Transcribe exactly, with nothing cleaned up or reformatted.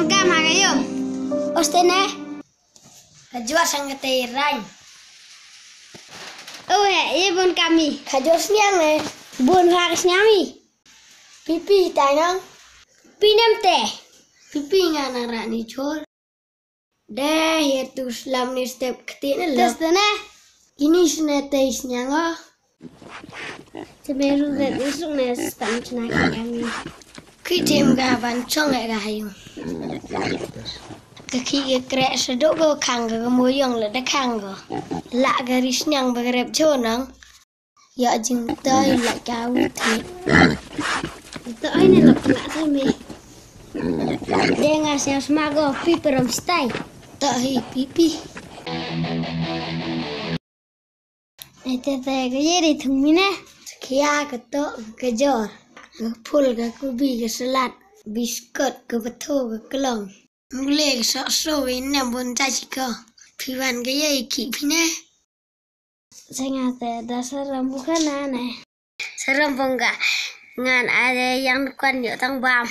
Kam ha ka yung. Oste ne. Ka jua sang ka tei rang. Oh he, ye bun kami. Ka jua sniang ne. Bun ha ka sniang mi. Pipi tai nang. Pinem te. Pipi nga nang rak ni chor. Deh, ye tu slam ni step keti ne lo. Tes te ne. Ini sne tei sniang o. Te me ru de isuk ne stam chna kami. Ki tim ga ban chong e ga hayu. Ka ki ga kre sa do go kang ga mo yong le da kang go. La ga ri sniang ba ga rep jo nang. Ya jing tai la ka u te. Ta ai ne la ka te me. De nga sia sma go pi perom stai. Ta hi pipi. Ete te ka yeri thung mine. Kia ka to ka jor. Ka pul ka kubi ka salad. Biskot ka patho ka klong. Mule ka sok so wi nem bun ta chiko. Piwan ka yei ki pine. Sengate da saram bukan ane. Saram bongga. Ngan ada yang kwan yo tang bam.